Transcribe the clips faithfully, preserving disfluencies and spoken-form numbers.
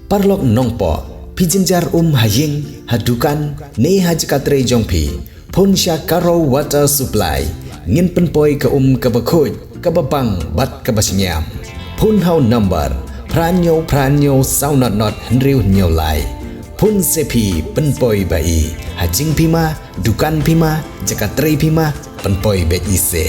Paralok nongpoh, phi jynjar um ha ïing, ha dukan, ne ha jaka trei jong phi, phone sha Karo Water Supply. Ngin pynpoi ka um kaba khuid, kaba bang bad kaba shngiam. Phone ha u number phra hynñiew phra hynñiew saw not not hynriew hynñiew lai. Phone se phi, pynpoi ba i. Ha jingphi ma, dukan phi ma, jaka trei phi ma, pynpoi beit i se.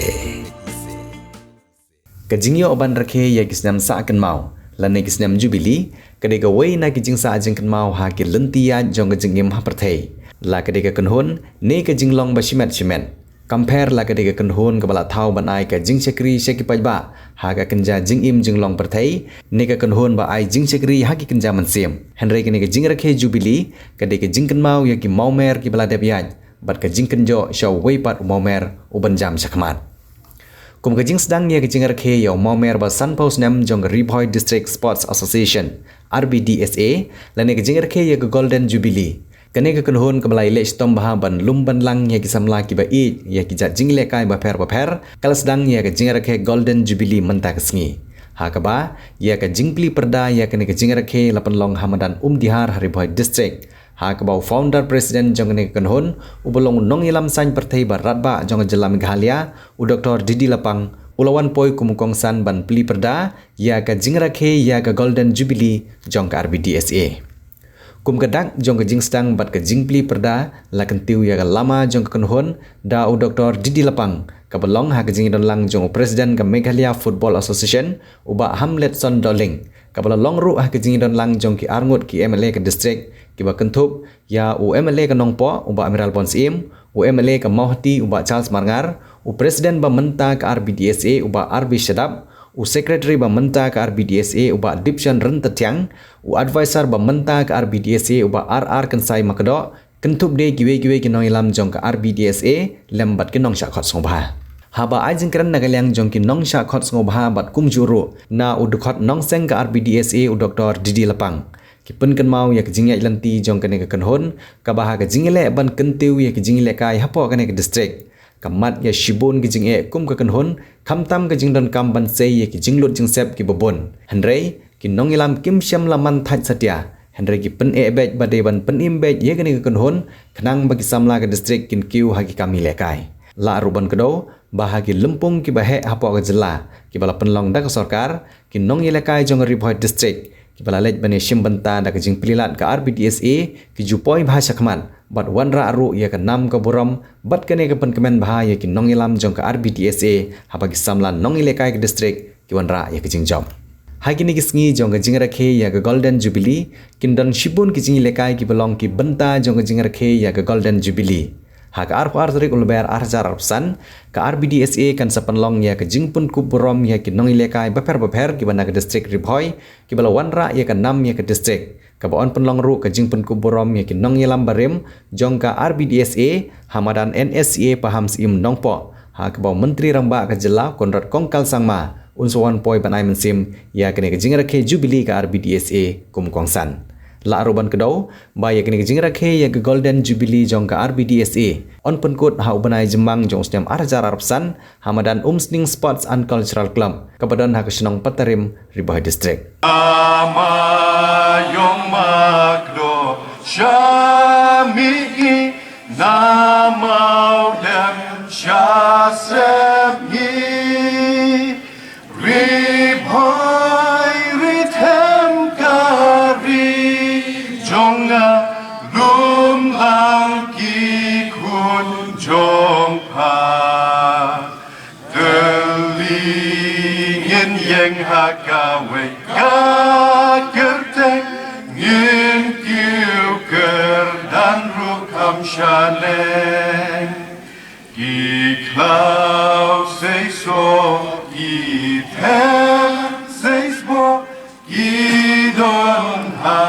Ka jingïoh ban rakhe ïa ki snem sah kynmaw lane ki snem Jubilee ka dei kawei na ki jingsah jingkynmaw ha ki lynti ïaid jong ka jingim ha pyrthei. La ka dei ka kynhun ne ka jinglong ba shimet shimet, kam pher la ka dei ka kynhun kaba la thaw ban ai ka jingshakri sha ki paidbah ha ka kynja jingim jinglong pyrthei, ne ka kynhun ba ai jingshakri ha ki kynja mynsiem. Hynrei kane ka jingrakhe Jubilee ka dei ka jingkynmaw ïa ki mawmer kiba la dep ïaid bad ka jingkynjoh sha uwei pat u mawmer u ban jam shakhmat. Kum ka jingsdang ïa ka jingrakhe ïa u mawmer ba sanphew snem jong ka Ri Bhoi District Sports Association, R B D S A, lane ka jingrakhe ïa ka Golden Jubilee, kane ka kynhun kaba la ïaleh shitom bha ban lum ban lang ïa ki samla kiba ïeit ïa ki jait jingïalehkai bapher bapher ka la sdang ïa ka jingrakhe Golden Jubilee mynta ka sngi. Ha kaba ïa ka jingplie pyrda ïa kane ka jingrakhe la pynlong ha madan Umdihar ha Ri Bhoi District. Ha kaba u founder president jong kane ka kynhun, uba long u nongïalam saiñ pyrthei ba radbah jong ka jylla Meghalaya, u Doktor D D Lapang, u la wan poi kum u kongsan ban plie pyrda ïa ka jingrakhe ïa ka Golden Jubilee jong ka R B D S A. Kum ka dak jong ka jingsdang bad ka jingplie pyrda la kyntiew ïa ka lama jong ka kynhun da u Doktor D D Lapang, kaba long ha ka jingïadonlang jong u president ka Meghalaya Football Association, u Bah Hamletson Dohling, kaba la long ruh ha ka jingïadonlang jong ki arngut ki M L A ka district, kiba kynthup ïa u M L A ka Nongpoh, u Bah Mayralborn Syiem, u M L A ka Mawhati, u Bah Charles Marngar, u president ba mynta ka R B D S A, u Bah R B Shadap, u secretary ba mynta ka R B D S A, u Bah Dipshan Ryntathiang, u advisor ba mynta ka R B D S A, u Bah R R Kynsai Makdoh, kynthup de kiwei kiwei ki nongïalam jong ka R B D S A lem bad ki nongshah khot sngewbha. Haba ai jingkren na ka liang jong ki nongshah khot sngewbha bad kumjuh ruh na u dkhot nongseng ka R B D S A, u Doktor D D Lapang, ki pynkynmaw ïa ka jingïaid lynti jong kane ka kynhun, kaba ha ka jingïaleh ban kyntiew ïa ka jingïalehkai hapoh kane ka district, ka mad ïa shibun ki jingeh kum ka kynhun, khamtam ka jingdonkam ban sei ïa ki jinglut jingsep kiba bun. Hynrei ki nongïalam kim shym la man thait satia, hynrei ki pyneh beit ba dei ban pynim beit ïa kane ka kynhun, khnang ba ki samla ka district kin kiew ha ki kam ïalehkai. Lah ruh ban kdew ba ha ki lympung kiba heh hapoh ka jylla kiba la pynlong da ka sorkar, ki nongïalehkai jong ka Ri Bhoi District kiba la leit ban ïashim bynta da ka jingplie lad ka R B D S A ki ju poi bha shakhmat bad wanrah ruh ïa ka nam ka burom, bad kane ka pynkmen bha ïa ki nongïalam jong ka R B D S A haba ki samla nongïalehkai ka district ki wanrah ïa ka jingjop. Ha kine ki sngi jong ka jingrakhe ïa ka Golden Jubilee, kin don shibun ki jingïalehkai kiba long ki bynta jong ka jingrakhe ïa ka Golden Jubilee. Ha ka arphew ar tarik u Lber ar hajar arphew san, ka R B D S A kan sa pynlong ïa ka jingpynkup burom ïa ki nongïalehkai bapher bapher kiba na ka district Ri Bhoi, kiba la wanrah ïa ka nam ïa ka district, kaba yn pynlong ruh ka jingpynkup burom ïa ki nongïalam barim jong ka R B D S A ha madan N S C A Paham Syiem Nongpoh, ha kaba u Myntri Rangbah ka jylla Conrad Kongkal Sangma un sa wan poi ban ai mynsiem ïa kane ka jingrakhe Jubilee ka R B D S A kum u kongsan. Lah ruh ban kdew ba ïa kane ka jingrakhe ïa ka Golden Jubilee jong ka R B D S A yn pynkut ha u bnai Jymmang jong u snem ar hajar arphew san ha madan Umsning Sports and Cultural Club, kaba don ha ka shnong Patarim, Ri Bhoi District. Ama yong makdo shami i namau dem shasemi. Ri Bhoi ri them kari jong nga lum lang ki khun jong pha. Tylli ngin ïeng ha kawei ka kyrteng, ngin kiew kyrdan ruh kham shaneng. Ki khlaw sei soh, ki them sei sboh, ki don ha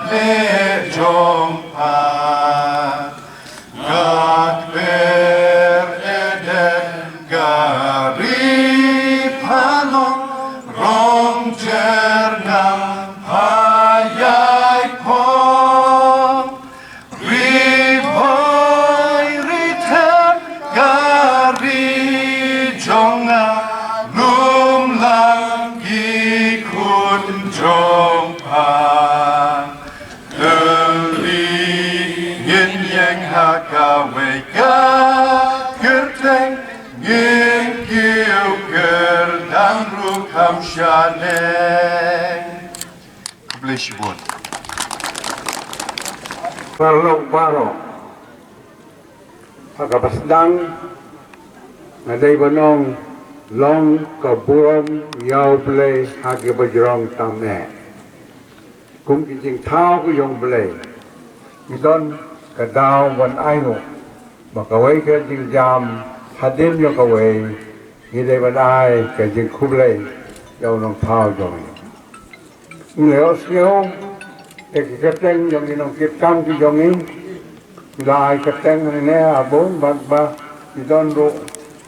ple jong pha. Ka kper Eden ka ri pha long, rong jer nang pha ïai phong. Ri Bhoi ri them ka ri jong nga, lum lang ki khun jong pha. Ngin kiew kyrdan ruh kham shane. Khublei shibun. Paralok baroh. Ha kaba sdang nga dei ban ong long ka burom ïa U Blei ha ki ba jrong tam eh. Kum ki jingthaw ki jong U Blei, ki don ka daw ban ai ruh ba kawei ka jingjam hadien ïa kawei. Ngi dei ban ai ka jingkhublei ïa u nongthaw jong ngi. Ngi la ïohsngew ïa ki kyrteng jong ki nongkitkam ki jong ngi. Ngi la ai kyrteng hangne ha bun bad ba ki don ruh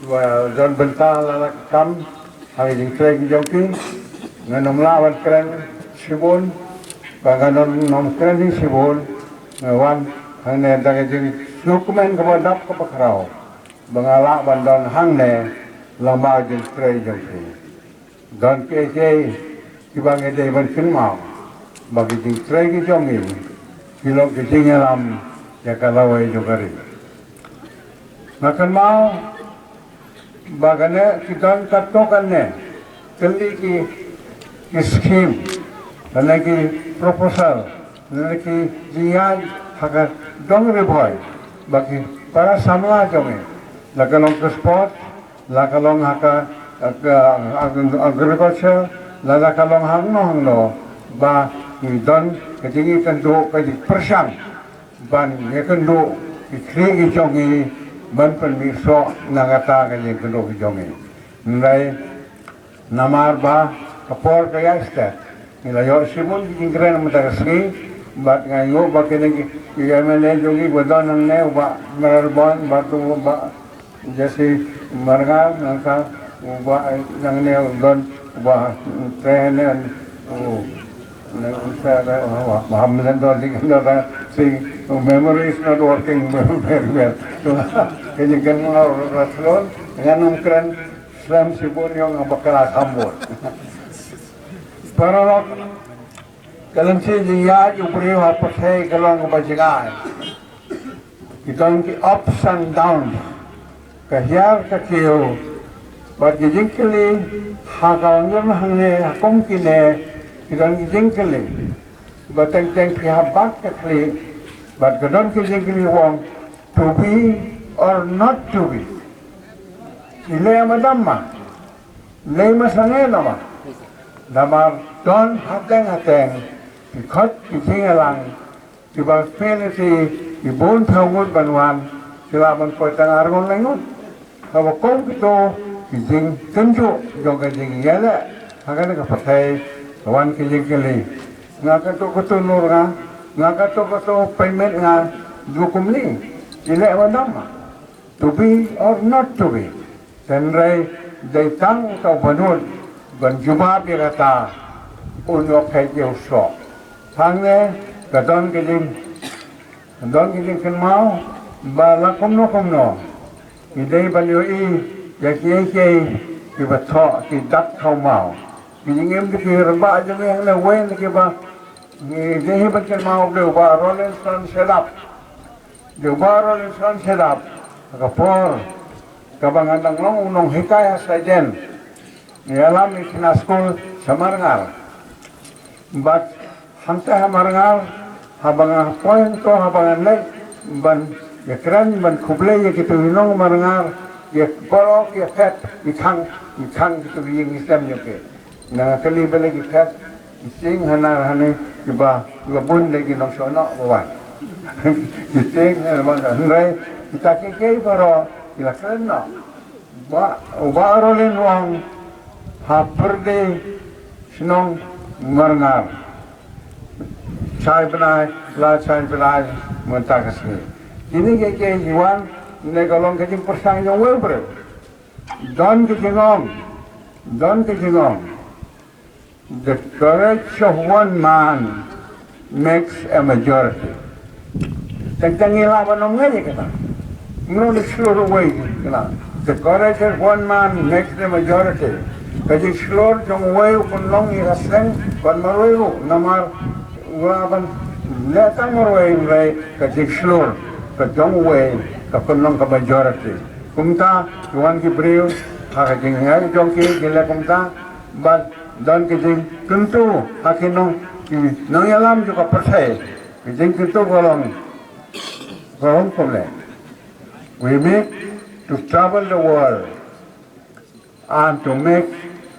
ba don bynta la la kam ha ki jingtrei ki jong ki. Ngan ym lah ban kren shibun, ba ngan ym kren shibun. Nga wan hangne da ka jingsngewkmen kaba dap kaba khraw ba nga lah ban don hangne lyngba ka jingtrei jong ki. Don kiei kiei kiba ngi dei ban kynmaw ba ki jingtrei ki jong ngi ki long ki jingïalam ïa ka lawei jong ka ri. Nga kynmaw ba kane ki don katto katne tylli ki, ki skim, lane ki proposal, lane ki jingïaid ha ka dong Ri Bhoi ba ki para samla jong ngi, la ka long ka sport, la ka long ha ka, ha ka ag-, agriculture, la, la ka long hangno hangno, ba ngi don ka jingïakynduh ka jingpyrshang ban ïakynduh ki khlieh ki jong ngi ban pynmih soh na kata ka jingkynduh ki jong ngi. Hynrei namar ba ka por ka ïaid stet, ngi la ïoh shibun ki jingkren mynta ka sngi. Bad nga ïoh ba kine ki, ki M L A jong ngi ba don hangne, u Bah Mayralborn bad u Bah Jesse Marngar, nangta u Bah, nangne u don u Bah Trenen, u, nang u sa da, u Bah, Bah Hamlet don di kan da si, u memory is not working very well. Ka jingkynmaw ruh ka la khlun, ngan ym kren slem shibun, ïoh nga bakla kham bun. Paralok, ka lynti jingïaid u briew ha pyrthei ka long kaba jngai. Ki don ki ups and downs, ka hiar ka kiew. Bad ki jingkylli ha ka lynti hangne, ha kum kine, ki don ki jingkylli ba teng teng phi hap bat ka khlieh. Bad ka don ki jingkylli u ong, to be or not to be. Ki leh ma dam ma, leh ma sangeh na ma. Namar don hateng hateng ki khot ki jingïalang, kiba pynlehti ki bun phew ngut ban wan, ki lah ban poi tang ar ngut lai ngut. Kaba kum kito ki jingtynjuh jong ka jingïaleh ha kane ka pyrthei, ka wan ki jingkylli. Nga katto katto nur nga, nga katto katto payment nga, du kumne. Ki leh ma dam ma, to be or not to be. Hynrei dei tang uta u ba nud ban jubab ïa kata, un ïoh phet ïa u soh. Hangne ka don ka jing, ka don ka jingkynmaw ba la kumno kumno ngi dei ban ïohi ïa kiei kiei kiba thoh, ki dak thaw maw. Ki jingim ki rangbah jong ngi hangne wei na kiba ngi dei hi ban kynmaw, u Bah Rollins Son Shadap. Dei u Bah Rollins Son Shadap, ha ka por kaba nga dang long u nonghikai ha Saiden, nga ïalam ïa ki khynnah skul sha Marngar. Bad hangta ha Marngar, haba nga poi hangto, haba nga leit ban ïakren, ban khublei ïa kito ki nong Marngar, ïa baroh ki ïa phet, ki khang, ki khang kito ki ïing ki sem jong ki. Nga kylli balei ki phet, ki tieng hana hane, kiba, kiba bun de ki nongshong noh ba wan. Ki tieng hana ba wan, hynrei kita kiei kiei baroh ki la kren noh. Bah, u Bah Rollins u ong, ha pyrdi shnong Marngar, shai bnai la shai bnai mynta ka sngi. Kine kiei kiei ki wan ne ka long ka jingpyrshang jong uwei u briew. Don ka jingong, don ka jingong, the courage of one man makes a majority. Teng teng ngi lah ban ong ïa kata. Mano ngi shlur uwei kata. The courage of one man makes the majority. Ka jingshlur jong uwei u pynlong ïa ka seng ban marwei ruh, namar u lah ban leh tang marwei, hynrei ka jingshlur ka jong uwei ka pynlong ka majority. Kumta, ki wan ki briew, ha ka jingïaid jong ki, ki leh kumta, bad don ki jingkyntu, ha ki nong, ki nongïalam jong ka pyrthei, ki jingkyntu ka long, ka long kumne. We make to travel the world and to make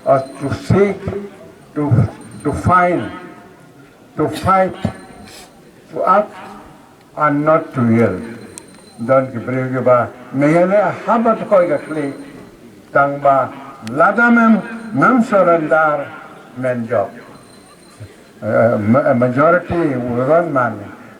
or to seek to, to find, to fight, to act and not to yield. Don ki briew kiba me ïaleh haba to koi ka khlieh, tang ba lada mem, mem surrender, men jop. Eh, ma-, majority u ron man.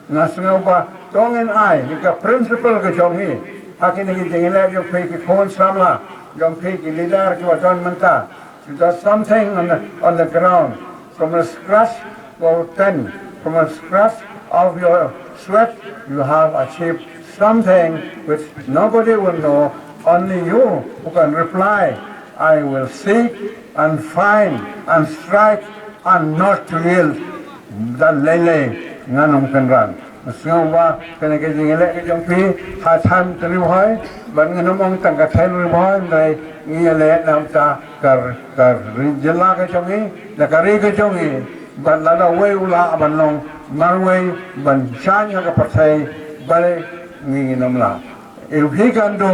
Nga sngew ba to ngin ai ïa ka principle ka jong ngi. Ha kine ki jingïaleh jong phi ki khun samla, jong phi ki leader kiba don mynta. If there's something on the, on the ground, from a scratch of pen, from a scratch of your sweat, you have achieved something which nobody will know, only you who can reply, "I will seek and find and strike and not to yield." Dan lei lei ngan ym kynran. Sngew ba kane ka jingïaleh ka jong phi ha thaiñ Ri Bhoi, ban ngan ym ong tang ka thaiñ Ri Bhoi, hynrei ngi ïaleh namar ka, ka ri jylla ka jong ngi, na ka ri ka jong ngi, ban lada uwei u lah ban long marwei, ban shah ïa ka pyrthei, balei ngi ngin ym lah. If he can do,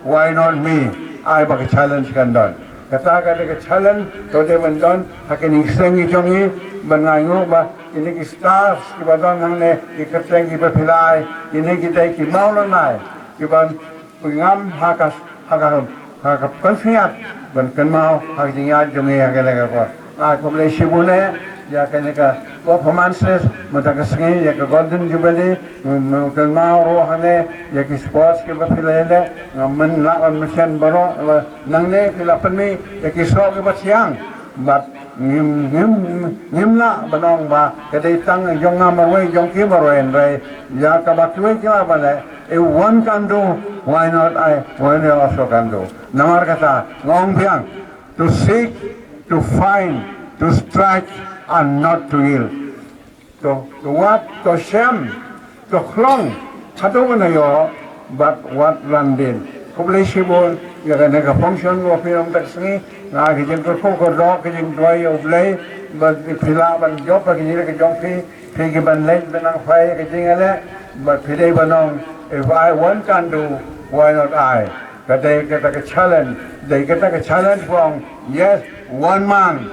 why not me? Ai ba ka challenge kan don. Kata ka dei ka challenge, to dei ban don, ha kine ki seng ki jong ngi, ban ngai nguh ba, kine ki stars, kiba don hangne, ki kyrteng kiba phi la ai, kine ki dei ki mawlynnai, kiban pynngam ha ka, ha ka, ha ka pansngiat, ban kynmaw, ha ka jingïaid jong ngi, ha kane ka por. Ai khublei shibun eh, ïa kane ka performances, mynta ka sngi, ïa ka Golden Jubilee, mm, mm, kynmaw ruh hangne, ïa ki sports kiba phi la ïaleh, nga men lah ban mention baroh, eh, nangne phi la pynmih, ïa ki soh kiba thiang, bad ngim, ngim, ngim lah ban ong ba, ka dei tang jong nga marwei, jong ki marwei, hynrei, ïa kaba kiwei ki lah ban leh, if one can do, why not I, why not I also can do. Namar kata, nga ong biang, to seek, to find, to strike, and not to yield. To, to wad, to shem, to khlong, haduh ban ïoh, bad wat ran dien. Khublei shibun, ïa kane ka function, wa phi ong tak sngi, nga ki jingkyrkhu kyrdoh, ki jingduwai ïa U Blei, bad phi lah ban jop, ki jingkyrkhu jong phi, phi ki ban leit, ban nang phai, ki jingïaleh, bad phi dei ban ong, if I, one can do, why not I? Ka dei kata ka challenge, dei kata ka challenge, wa ong, yes, one man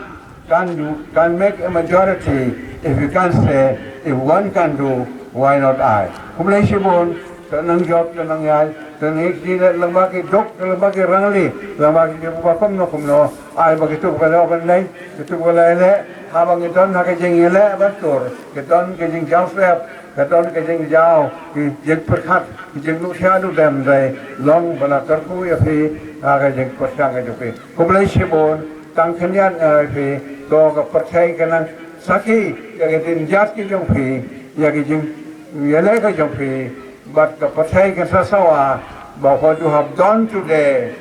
can do, can make a majority if you can say, if one can do, why not I? Khublei shibun, to nang jop, to nang ïai, to nang ïai, lyngba ki duk, lyngba ki rangli, lyngba ki jingbakhraw kumno kumno, ai ba kitu kiba la ban leh, kitu kiba la leh, haba ngi don ha ka jingïaleh ba tur, ki don ka jingjaw slap, ka don ka jingjaw, ki jingpyrkhat, ki jinglutia du dem dei, long ba la kyrkhu ïa phi, ha ka jingpyrshang ka jong phi. Khublei shibun, tang khyndiat nga ïa phi, to ka pyrthei kan nang sakhi, ïa ka jingïaid ka jong phi, ïa ka jingïaleh ka jong phi, bad ka pyrthei kan sa sawa, ba what you have done today,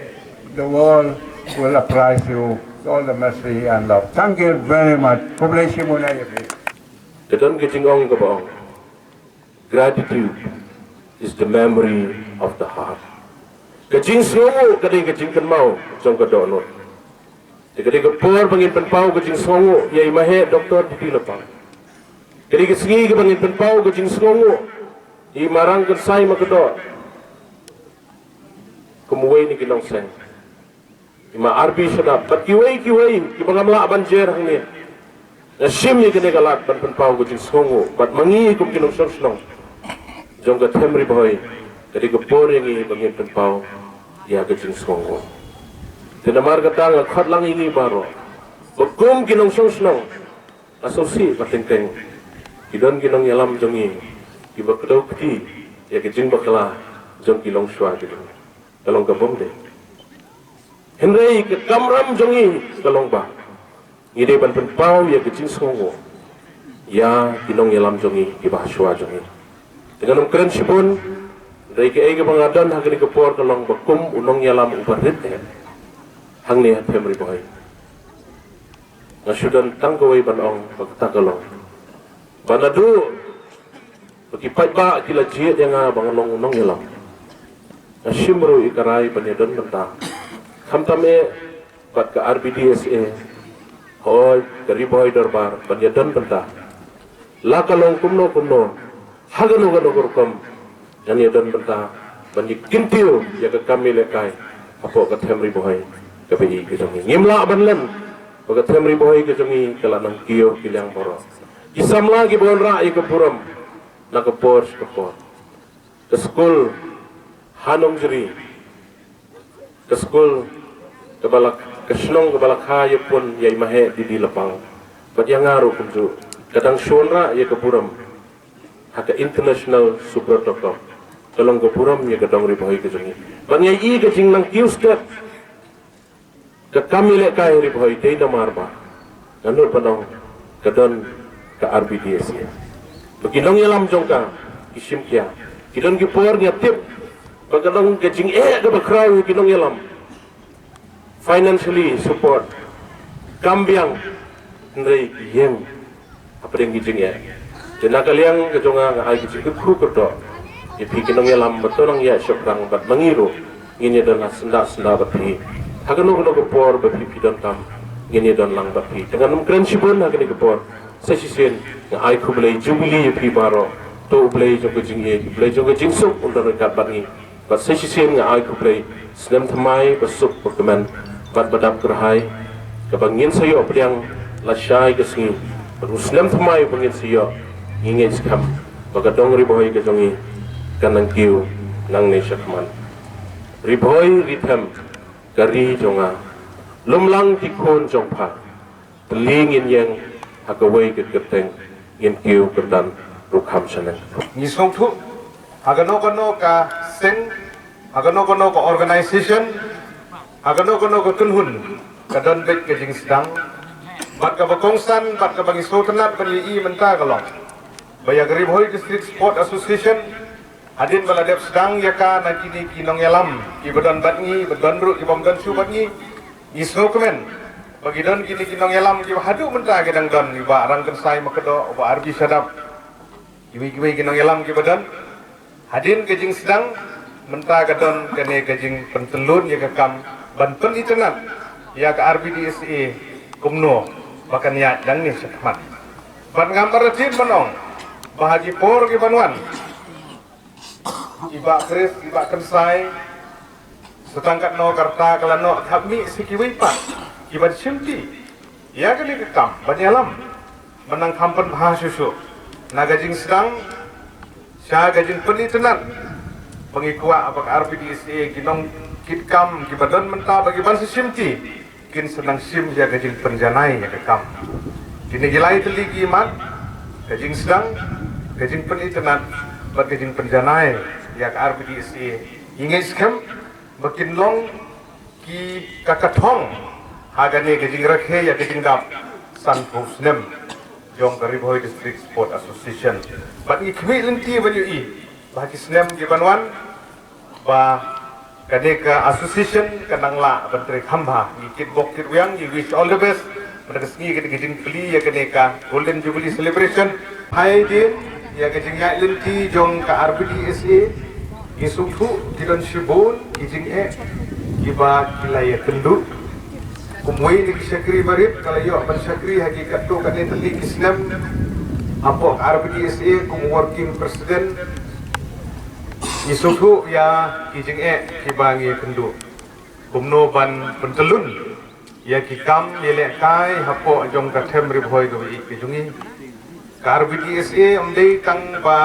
the world will appraise you. All the mercy and love. Thank you very much. Khublei shibun ïa phi. Ka don ka jingong kaba ong, "Gratitude is the memory of the heart." Ka jingsngewnguh ka dei ka jingkynmaw jong ka dohnud. Te ka dei ka por ba ngin pynpaw ka jingsngewnguh ïa i Maheh Doctor D D Lapang. Ka dei ka sngi kaba ngin pynpaw ka jingsngewnguh ïa i Marang Kynsai Makdoh, kum uwei na ki nongseng. I Ma Arbi Shadap, bad kiwei kiwei kiba ngam lah ban jer hangne. Nga shim ïa kane ka lad ban pynpaw ka jingsngewnguh, bad ma ngi kum ki nongshong shnong jong ka Them Ri Bhoi, ka dei ka por ïa ngi ba ngin pynpaw ïa ka jingsngewnguh. Te namar kata nga khot lang ïa ngi baroh ba kum ki nongshong shnong, nga sngewsih ba teng teng ki don ki nongïalam jong ngi kiba kdew kti ïa ka jingbakla jong ki longshuwa ki jong ngi. Ka long ka bym dei. Hynrei ka kamram jong ngi ka long ba ngi dei ban pynpaw ïa ka jingsngewnguh ïa ki nongïalam jong ngi kiba shuwa jong ngi. Te ngan ym kren shibun, hynrei kaei kaba nga don ha kane ka por ka long ba kum u nongïalam uba rit eh hangne ha Them Ri Bhoi, nga shu don tang kawei ban ong, ba kata ka long ba naduh ba ki paidbah ki la jied ïa nga ba nga long u nongïalam, Nga shim ruh ïa ka rai ban ïa don bynta, khamtam eh bad ka R B D S A, hoi ka Ri Bhoi Dorbar ban ïa don bynta. La ka long kumno kumno, ha kano kano ka rukom, ngan ïa don bynta ban ïa kyntiew ïa ka kam ïalehkai hapoh ka them Ri Bhoi kaba ïeit ka jong ngi. Ngim lah ban len ba ka them Ri Bhoi ka jong ngi ka la nang kiew ki liang baroh. Ki samla kiba wanrah ïa ka burom na ka por sha ka por. Ka skul ha Nongjri, ka skul kaba la, ka shnong kaba la kha ïa pun ïa i Maheh Didi Lapang, bad ïa nga ruh kumjuh, ka dang shu wanrah ïa ka burom ha ka International Subrata Cup. Ka long ka burom ïa ka dong Ri Bhoi ka jong ngi. Ban ïa i ka jingnang kiew step ka kam ïalehkai Ri Bhoi, dei namar ba ngan nud ban ong ka don ka R B D S A. Ba ki nongïalam jong ka ki shim khia. Ki don ki por nga tip ba ka don ka jingeh kaba khraw ïa ki nongïalam. Financially support, kam biang, hynrei ki ïeng hapdeng ki jingeh. Te na ka liang ka jong nga, nga ai ki jingkyrkhu kyrdoh ïa phi ki nongïalam ba to nang ïaid shaphrang bad ma ngi ruh ngin ïa don ha syndah syndah bad phi. Ha kano kano ka por ba phi phi donkam, ngin ïa don lang bad phi. Te ngan ym kren shibun ha kane ka por. Sa shisien nga ai khublei jubilee ïa phi baroh. To U Blei jong ka jingïeit, U Blei jong ka jingsuk un don ryngkat bad ngi. Bad sa shisien nga ai khublei, snem thymmai ba suk ba kmen bad ba dap kyrhai, kaba ngin sa ïoh pdiang lashai ka sngi. Bad u snem thymmai ba ngin sa ïoh, ngi ngeit skhem ba ka dong Ri Bhoi ka jong ngi kan nang kiew nangne shakhmat. Ri Bhoi ri them ka ri jong nga, lum lang ki khun jong pha. Pynlong ngin ïeng ha kawei ka kyrteng, ngin kiew kyrdan ruh kham shaneng. Ngi sngewthuh ha kano kano ka seng, ha kano kano ka organization, ha kano kano ka kynhun, ka don beit ka jingsdang. Bad kaba kongsan bad kaba ngi sngewtynnat ban ïohi mynta ka long ba ïa ka Ri Bhoi District Sport Association, hadien ba la dep sdang ïa ka na kine ki nongïalam kiba don bad ngi, ba don ruh kibym don shuh bad ngi, ngi sngewkmen ba ki don kine ki nongïalam kiba haduh mynta ki dang don, i Bah Rangkynsai Makdoh, Bah Arbi Shadap, kiwei kiwei ki nongïalam kiba don. Hadien ka jingsdang, mynta ka don kane ka jingpyntyllun ïa ka kam ban pynitynnad ïa ka R B D S A kumno ba kan ïaid nangne shakhmat. Bad ngam artatien ban ong ba ha ki por kiban wan, i Bah Chris, i Bah Kynsai, sa tang katno ka rta ka la noh, hap mih sa kiwei pat kiban shimti ïa kane ka kam ban ïalam, ban nang kham pynbha shuh shuh na ka jingsdang sha ka jingpynitynnad. Ba ngi kwah ba ka R B D S A, ki nongkitkam kiba don mynta bad kiban sa shimti, kin sa nang shim ïa ka jingpynjanai ïa ka kam. Kine ki lai tylli ki mat, ka jingsdang, ka jingpynitynnad bad ka jingpynjanai ïa ka R B D S A, ngi ngeit skhem ba kin long ki ka ka thong ha kane ka jingrakhe ïa ka jingdap sanphew snem jong ka Ri Bhoi District Sport Association. Bad ngi khmih lynti ban ïohi ba ha ki snem kiban wan ba kane ka association kan nang lah ban trei kham bha. Ngi kit bok kit wiang, ngi wish all the best. Mynta ka sngi ka dei ka jingplie ïa kane ka Golden Jubilee Celebration. Hadien ïa ka jingïaid lynti jong ka R B D S A, ngi sngewthuh ki don shibun ki jingeh kiba ki la ïakynduh. Kumwei na ki shakri barit ka la ïoh ban shakri ha ki katto katne tylli ki snem hapoh ka R B D S A kum working president. Ngi sngewthuh ïa ki jingeh kiba ngi ïakynduh, kumno ban pyntyllun ïa ki kam ïalehkai hapoh jong ka them Ri Bhoi kaba ïeit ka jong ngi. Ka R B D S A ym dei tang ba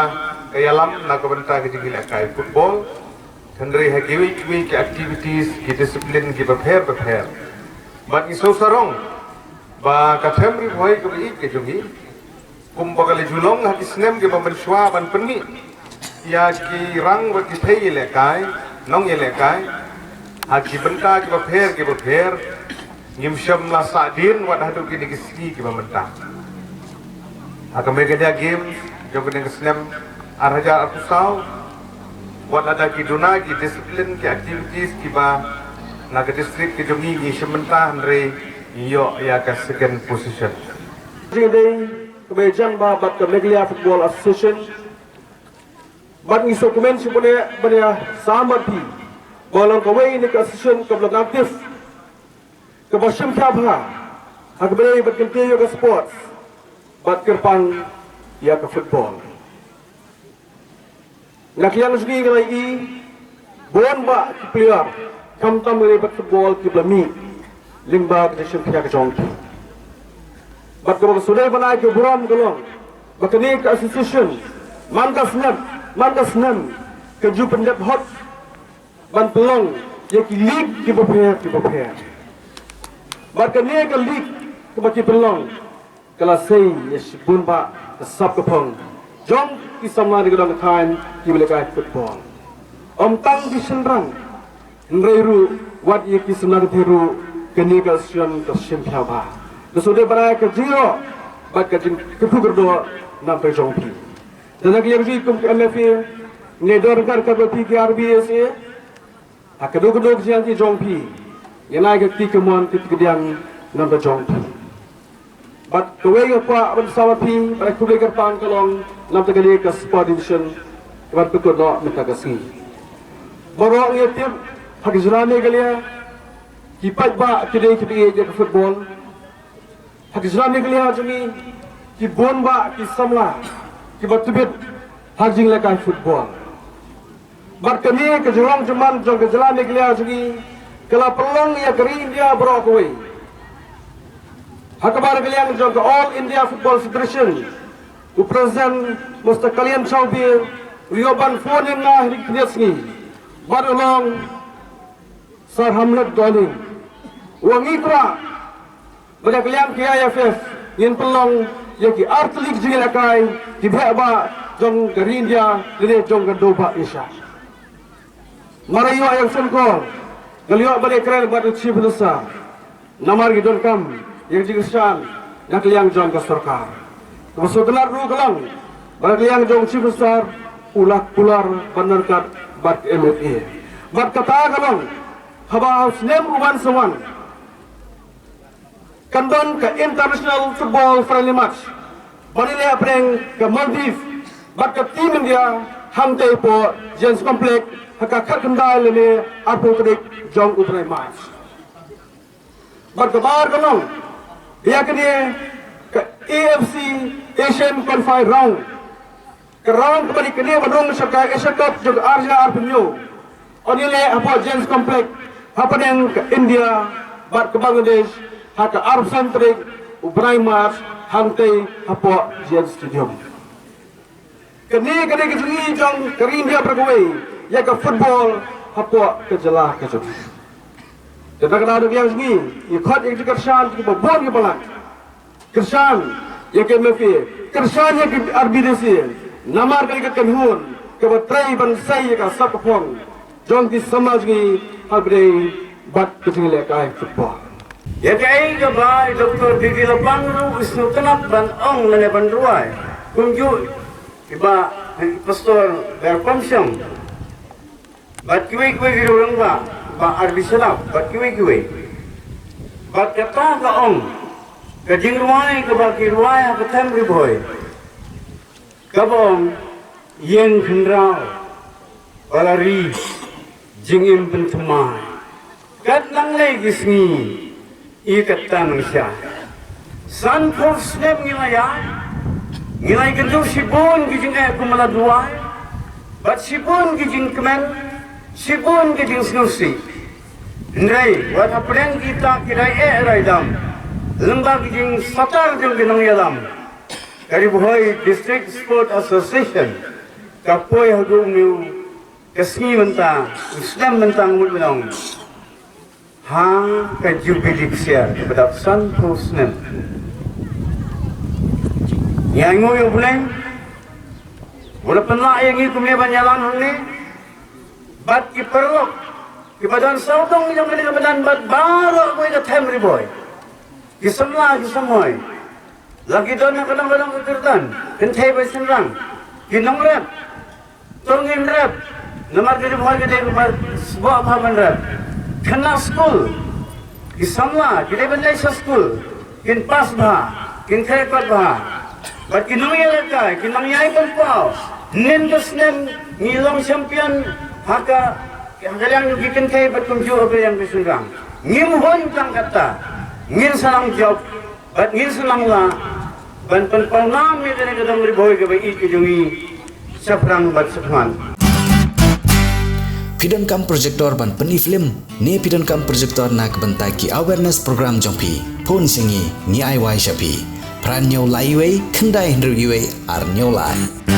ka ïalam na ka bynta ka jingïalehkai football, hynrei ha kiwei kiwei ki activities, ki discipline kiba pher bapher. Bad ngi sngewsarong ba ka them Ri Bhoi kaba ïeit ka jong ngi, kumba ka la ju long ha ki snem kiba mynshuwa, ban pynmih ïa ki rang bad ki thei ïalehkai, nongïalehkai ha ki bynta kiba pher kiba pher. Ngim shym la sahdien wat haduh kine ki sngi kiba mynta. Ha ka Meghalaya Games jong kane ka snem ar hajar arphew saw, wat lada ki duna ki discipline, ki activities kiba na ka district ka jong ngi, ngi shim bynta, hynrei ngi ïoh ïa ka second position. Jingdei kaba jan ba bad ka Meghalaya Football Association. Bad ngi sngewkmen shibun ïa ban ïa sam bad phi Ba long kawei na ki association kaba long active, kaba shim khia bha ha kaba ïadei bad kyntiew ïa ka sports bad kyrpang ïa ka football. Na ka liang jong ngi nga la ïohi bun bah ki player khamtam ïa ka football kiba la mih lyngba ka jingshim khia ka jong ki. Bad kaba ka shu dei ban ai ka burom ka long ba kane ka association man ka snem man ka snem ka ju pyndep hok ban pynlong ïa ki league kiba pher kiba pher. Bad kane ka league kaba ki pynlong ka la sei ïa shibun bah ka sap ka phong jong ki samla na ka dong ka thaiñ kiba lehkai football. Ym tang ki shynrang hynrei ruh wat ïa ki samla kynthei ruh kane ka association ka shim khia bha. Ka shu dei ban ai ka jingïaroh bad ka jingkyrkhu kyrdoh na ka jong phi. Te na ka liang jong ngi kum ka M F A ngi don ryngkat ryngkat bad phi ki R B S A ha kano kano ka jingïaid jong phi. Ngi ai ka kti kamon ka kti kadiang na ka jong phi. Bad kawei ka kwah ban sa bad phi bad khublei kyrpang ka long na ka liang ka sport division ka ban pynkut noh mynta ka sngi. Baroh ngi tip ha ka jylla Meghalaya ki paidbah ki dei kiba ïeit ïa ka football. Ha ka jylla Meghalaya jong ngi ki bun bah ki samla kiba tbit ha ka jinglehkai football. Bad kane ka jinglong jingman jong ka jylla Meghalaya jong ngi ka la pynlong ïa ka ri India baroh kawei. Ha kaba na ka liang jong ka All India Football Federation u President Mister Kalyan Chaubey u ïoh ban phone ïa nga ha ka khyndiat sngi bad u long Sir Hamlet Dohling. U ong ngi kwah ba na ka liang ka A I F F ngin pynlong ïa ki artylli ki jingïalehkai kiba heh bah jong ka ri India lane jong ka dewbah Asia. Mar ïa ïa ka phone call nga la ïoh ban ïakren bad u Chief Minister. Namar ngi donkam ïa ka jingkyrshan na ka liang jong ka sorkar. Kaba sngewtynnat ruh ka long ba na ka liang jong u Chief Minister u la kular ban ryngkat bad ka M F A. Bad kata ka long haba ha u snem uban sa wan kan don ka international football friendly match ban ïaleh hapdeng ka Maldives bad ka team India hangtei hapoh Giants Complex ha ka khatkhyndai lane arphew tarik jong u bnai March. Bad kaba ar ka long ïa kane ka A F C Asian Qualifier Round. Ka round kaba dei kane ban rung sha ka Asia Cup jong ka ar hajar arphew hynñiew. Yn ïaleh hapoh Giants Complex hapdeng ka India bad ka Bangladesh ha ka arphew san tarik u bnai March hangtei hapoh Giants Stadium. Kane ka dei ka jingïohi jong ka ri India baroh kawei ïa ka football hapoh ka jylla ka jong ngi. Te na ka daw ka liang jong ngi ngi khot ïa ka jingkyrshan kiba bun kiba lak. Kyrshan ïa ka M F A, kyrshan ïa ka R B D C namar ka dei ka kynhun kaba trei ban sei ïa ka sap ka phong jong ki samla jong ngi ha kaba ïadei bad ka jinglehkai football. Ïa kaei kaba i Doctor D D Lapang ruh u sngewtynnat ban ong lane ban rwai kumjuh i Bah Pastor Ber Pamshong. Bad kiwei kiwei ki rangbah, Bah R B Shalap bad kiwei kiwei. Bad kata ka ong ka jingrwai kaba ki rwai ha ka them Ri Bhoi kaba ong ïeng khynraw ba la ri jingim pynthymmai. Kat nang lei ki sngi i kat tang sha. Sanphew snem ngi la ïaid, ngi la ïakynduh shibun ki jingeh kum la duwai bad shibun ki jingkmen, shibun ki jingsngewsih. Hynrei wat hapdeng kita ki rai eh rai dam lyngba ki jingsatar jong ki nongïalam, ka Ri Bhoi District Sport Association ka poi ha u ka sngi mynta, u snem mynta ngut mynta ha ka jubili ksiar kaba dap sanphew snem. Ngi ainguh ïa U Blei ba u la pynlah ïa ngi kumne ban ïalam hangne bad ki paralok kiba don sawdong jong kane ka madan bad baroh kawei ka them Ri Bhoi, ki samla ki samhoi. La ki don ha ka dong ka dong ka kyrdan, kynthei bad shynrang, ki nongrep, to ngin rep namar ka Ri Bhoi ka dei kaba sboh bha ban rep. Khynnah skul, ki samla ki dei ban leit sha skul, kin pass bha, kin khreh kot bha. Bad ki nongïalehkai, ki nongïai pynpaw. Hynnin ka snem ngi long champion ha ka Ka liang jong ki kynthei bad kumjuh ka liang ki shynrang, ngim hun tang katta, ngin sa nang jop bad ngin sa nang lah ban pynpaw nam ïa kane ka dong Ri Bhoi kaba ïeit ka jong ngi, shaphrang bad shakhmat. Phi donkam projector ban pyni film ne phi donkam projector na ka bynta ki awareness program jong phi? Phone sha ngi, ngi ai wai sha phi. Phra hynñiew lai wei, khyndai hynriew wei, ar hynñiew lai.